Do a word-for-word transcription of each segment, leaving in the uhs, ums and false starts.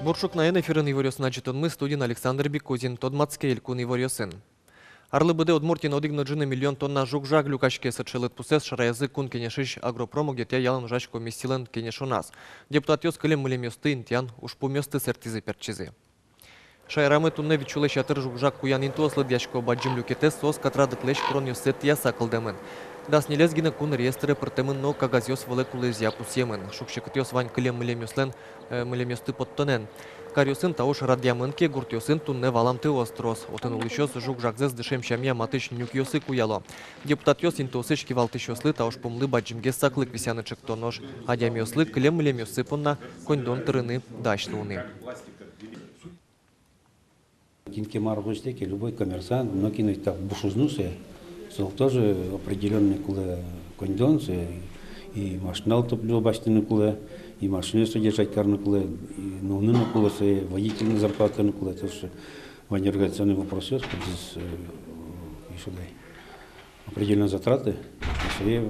Бур ӵукнаен! Эфирын иворъёсын адӟытонмы, студиын Александр Бикузин. Тодматске элькун иворъёсын. Арлы быдэ Удмуртиын одӥг но ӝыны миллион тонна жуг-жаг люкаське. Сыӵе лыдпусэз шараязы Кун Кенешысь агропром огетъя ялан ужась комиссилэн кенешоназ. Депутатъёс кылем-мылемъёсты интыян ужпумъёсты сэрттӥзы-пертчизы. Шаерамы туннэ вить сюлэсь ятыр жуг-жаг куян интыос лыдъясько. Бадӟым люкетэз соос катрадлыклэсь куронъёссэ тӥяса кылдэмын. Дас ньылез гинэ кун реестре пыртэмын но кагазъёс вылэ кулэезъя пусъемын. Шуг-секытъёс вань кылем-мылемъёслэн, э, мылемъёсты поттонэн. Каръёсын та уж радъямын ке, гуртъёсын туннэ валамтыос трос. Отын улӥсьёс жуг-жагзэс дышем сямъя матысь нюкъёсы куяло. Депутатъёс интыосысь кивалтӥсьёслы та ужпумлы бадӟымгес саклык висъяны ӵекто, нош адямиослы кылем-мылемъёссы понна коньдон тырыны дась луыны. Кин ке мар возьытэ ке, любой коммерсант, нокин но ӧй та буш уз ну сое. Солы тоже определённый кулэ коньдон, сое и машиналы топливо басьтыны кулэ, и машинаез содержать карыны кулэ, и нуыны но кулэ сое, водительлы но зарплата карыны кулэ. Тоже вань организационный вопросъёс, кудӥз, э, ещё дай определённые затраты, и сое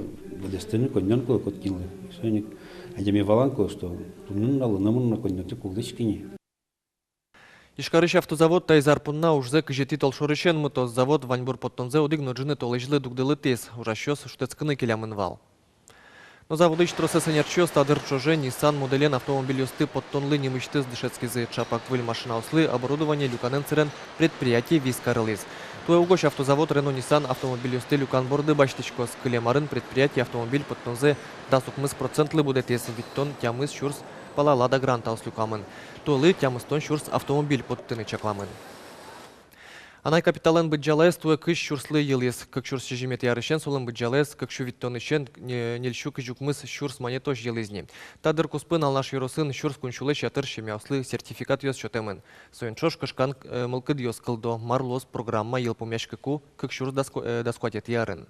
быдэстыны коньдон кулэ котькинлы. И соин ик адями валан кулэ, что туннэ нуналлы номыр но коньдонтэк уг лэзькы ни. Ижкарысь автозавод таиз ар понна ужзэ кызетӥ толшорысен мытоз. Завод ваньбур поттонзэ одӥг но ӝыны толэзьлы дугдылытӥз. Ужасьёс шутэтскыны келямын вал. Но заводысь тросэз ӧнерчиос та дыр ӵоже Nissan моделен автомобильёсты поттонлы нимысьтыз дышетскизы. Ӵапак выль машинаослы оборудование люканэн сэрен предприятие вис карылӥз. Туэ угось автозавод Renault-Nissan автомобильёсты люкан борды басьтӥськоз. Кылем арын предприятие автомобиль поттонзэ дас укмыс процентлы будэтӥз. Витьтон тямыс сюрс пала Лада Грантаос люкамын. Туэлы тямыстон сюрс автомобиль поттыны чакламын. Анай капиталлэн быдӟалаез туэ кызь сюрслы йылӥз. Кык сюрс сизьыметӥ арысен солэн быдӟалаез кык сю витьтонысен, э, ньыль сю кызь укмыс сюрс манетозь йылӥз ни. Та дыр куспын Алнаш ёросын сюрс куинь сюлэсь ятыр семьяослы сертификатъёс сётэмын. Соин ӵош кышкан, э, мылкыдъёс кылдо, мар луоз программа йылпумъяськыку кык сюрс дас ку-, э, дас куатетӥ арын.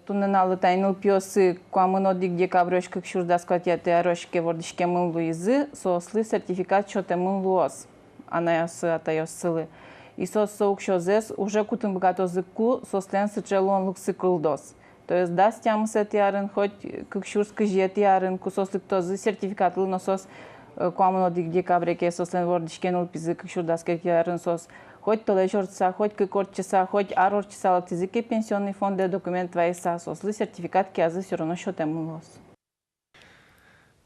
Туннэ нуналлы тани нылпиосы куамын одӥг декабрёзь кык сюрс дас куатетӥ арозь ке вордӥськемын луизы, соослы сертификат сётэмын луоз анайёссы, атайёссылы. И соос со уксёзэс уже кутыны быгатозы, ку соослэн сыӵе луонлыксы кылдоз. То есть дас тямысэтӥ арын, хоть кык сюрс кызетӥ арын, ку соос лыктозы сертификатлы, но соос, э, куамын одӥг декабре ке соослэн вордӥське нылпизы, кык сюрс дас куатетӥ арын соос хоть толэзь ортчыса, хоть кык ортчыса, хоть ар ортчыса лыктӥзы ке пенсионный фондэ документ вайыса, соослы сертификат киязы всё равно сётэмын луоз.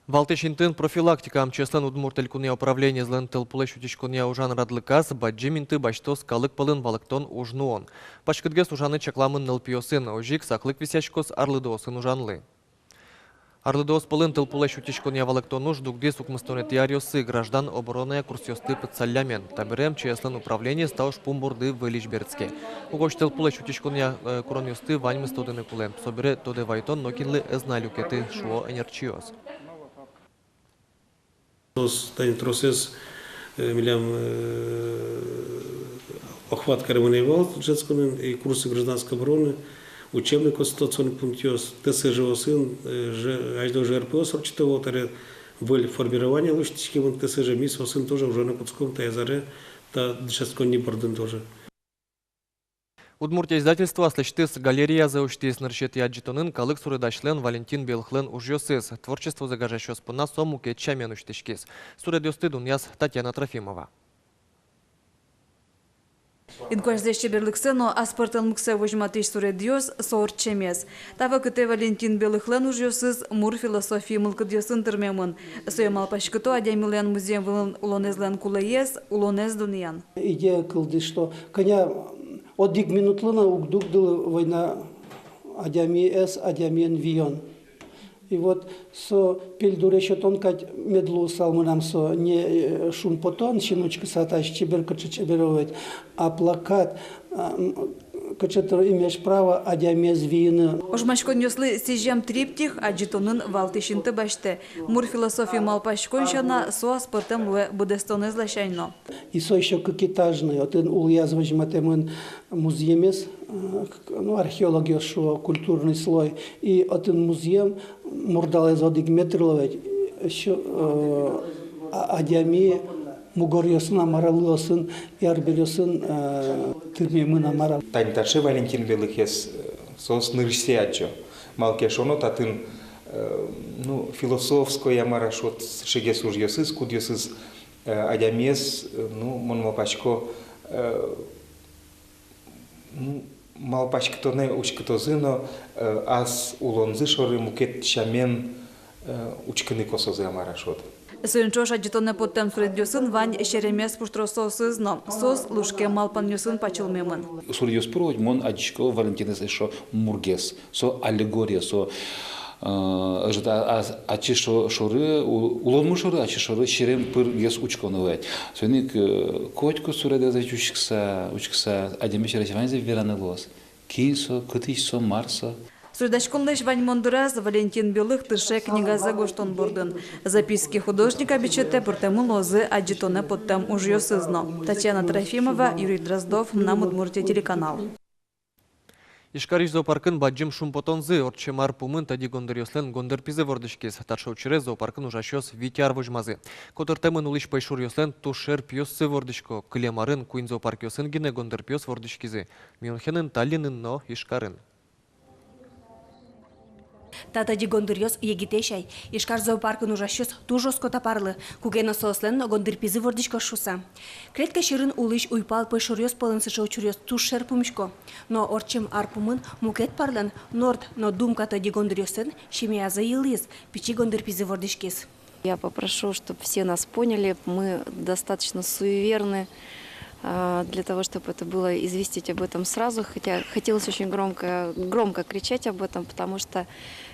Валтӥсь интыын профилактика. МЧС-лэн Удмурт Элькунъя управлениезлэн тылпулэсь утиськонъя ужан радлыказ бадӟым инты басьтоз калык пӧлын валэктон уж нуон. Паськытгес ужаны чакламын нылпиосын, озьы ик саклык висъяськоз арлыдоосын ужанлы. Арлыдоос пӧлын тылпулэсь утиськонъя валэктон уж дугдӥз укмыстонэтӥ аръёсы граждан обороная курсъёсты пытсаллямен. Табере МЧС-лэн управлениез та ужпум борды выльысь берытске. Угось тылпулэсь утиськонъя, э, куронъёсты ваньмыз тодыны кулэ. Собере тодэ вайытон нокинлы ӧз на люкеты, шуо ӧнерчиос. Трос, тани тросэз, э, милям, э, охват каремын ӧй вал дышетсконын, и курсы гражданской обороны, учебный консультационный пунктъёс, ТСЖ-осын, э, же, азьло же РП-ос ортчыто вал, табере выль формирование лэсьтӥськемын ТСЖ, ми соосын тоже ужаны кутском таиз аре, та дышетсконни бордын тоже. «Удмуртия» издательство аслэсьтыз галереязэ усьтӥз. Нырысетӥ адӟытонын калык суредасьлэн Валентин Белыхлэн ужъёсыз. Творчествозэ гажасьёс понна со мукет сямен усьтӥськиз. Суредъёсты дунъяз Татьяна Трофимова. Инкуазьлэсь чеберлыксэ но аспӧртэмлыксэ возьматӥсь суредъёс — со ортчемез. Та вакытэ Валентин Белыхлэн ужъёсыз мур философи мылкыдъёсын тырмемын. Сое малпаськыто адямилэн музъем вылын улонэзлэн кулэез, улонэз дунъян. Идея кылдӥз, что кӧня одӥг минутлы но уг дугдылы война адямиез, адямиен виён. И вот со пельдуре сётон кадь мед луысал мынам со, не, э, шумпотон, син учкыса, таӵе чебер, кыӵе чебер ведь, а плакат, а, м, кыӵе тыр «Имеешь право адямиез виыны». Ожмаськонъёслы сӥзем триптих адӟытонын валтӥсь инты басьтэ. Мур философи малпаськон сяна, со аспӧртэм луэ быдэстонэз ласянь но. И со ещё кыкэтажный, отын улӥяз возьматэмын музъемез, э, к-, ну, археологъёс шуо, культурный слой. И отын музъем мурдалаез одӥг метр луэ, ещё, э, а-, адями мугоръёсын, а мар-а, лыосын, и арбериосын, э, тырмемын, а мар-а. Тани таӵе Валентин Белыхез, э, соос нырысьсэ адӟо. Малы ке шуоно, татын Э, ну, философской, а мар-а шуод, сыӵегес ужъёсыз, кудъёсыз, э, адямиез, э, ну, мон малпасько, э, ну, малпаськытонэ учкытозы но, э, ас улонзы шоры мукет сямен, э, учкыны косозы, а мар-а шуод. Соин ӵош адӟытонэ поттэм суредъёсын вань серемес пуштросоосыз но, соос лушкем малпанъёсын пачылмемын. Суредъёс пыр ведь мон адӟисько Валентинэз эшшо мургес. Со аллегория, со, э, ӧжыт а-, а-, ачиз шо-, шоры, у-, улонмы шоры, ачиз шоры серем пыргес учконо ведь. Соин ик, э, котькуд суредэз учкыса, учкыса, адями сярысь ваньзэ вераны луоз. Кин со, кытысь со, мар со. Суредаськонлэсь ваньмон дыраз Валентин Белых тырше книгазэ гожтон бордын. «Записки художника» бичетэ пыртэмын луозы адӟытонэ поттэм ужъёсыз но. Татьяна Трофимова, Юрий Дроздов, «Мынам Удмуртие» телеканал. Ижкарысь зоопаркын бадӟым шумпотонзы. Ортчем ар пумын тӧдьы гондыръёслэн гондырпизы вордӥськиз. Таӵе учыре зоопаркын ужасьёс вить ар возьмазы. Котыртэмын улӥсь пӧйшуръёслэн туж шер пиоссы вордӥсько. Кылем арын куинь зоопаркъёсын гинэ гондырпиос вордӥськизы. Мюнхенын, Таллинын но Ижкарын. Та тӧдьы гондыръёс егитэсь ай. Ижкар зоопаркын ужасьёс туж оско та парлы, куке но соослэн но гондырпизы вордӥськоз шуыса. Клетка сьӧрын улӥсь уйпал пӧйшуръёс пӧлын сыӵе учыръёс туж шер пумисько. Но ортчем ар пумын мукет парлэн, норд но думка тӧдьы гондыръёслэн, семьязы йылӥз, пичи гондырпизы вордӥськиз. Я попрошу, чтоб все нас поняли. Мы достаточно суеверны, а, для того, чтобы это было известить об этом сразу. Хотя хотелось очень громко, громко кричать об этом, потому что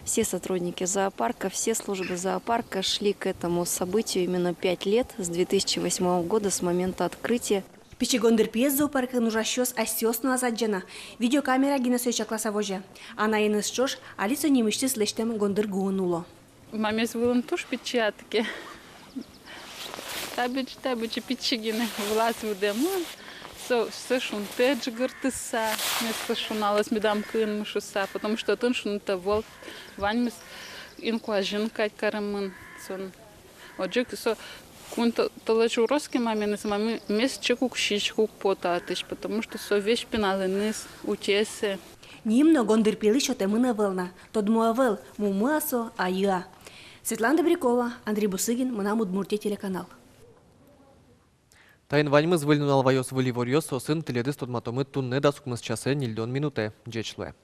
все сотрудники зоопарка, все службы зоопарка шли к этому событию именно пять лет, с две тысячи восьмого года, с момента открытия. Пичи гондырпиез зоопаркын ужасьёс асьсэос но ӧз адӟе на. Видеокамера гинэ сое чакласа возе. Анаеныз ӵош али со нимысьтыз лэсьтэм гондыр гуын уло. Мамез вылын туж пичи, а тӥ ке. Табере, табере пичи гинэ вылаз выдэмын. Со, со шунтэ ӝыгыртыса, мед со шуналоз медам кынмы шуыса, потому что отын шуныт ӧвӧл, ваньмыз инкуазьын кадь каремын. Со но озьы ик со куинь то-, толэзь урос ке мамиеныз, мамиез чик уг сиськы, уг пото отысь, потому что со весь пиналэныз утёз. Ним но гондырпилы сётэмын ӧвӧл на. Тодмо ӧвӧл, мумы-а со, айы-а. Светлана Добрякова, Андрей Бусыгин, «Мынам Удмуртие» телеканал. Таин ваньмыз. Выль нунал ваёз выль иворъёс, соосын тӥледыз тодматомы туннэ дас укмыс часэ ньыльдон минутэ. Ӟеч луэ.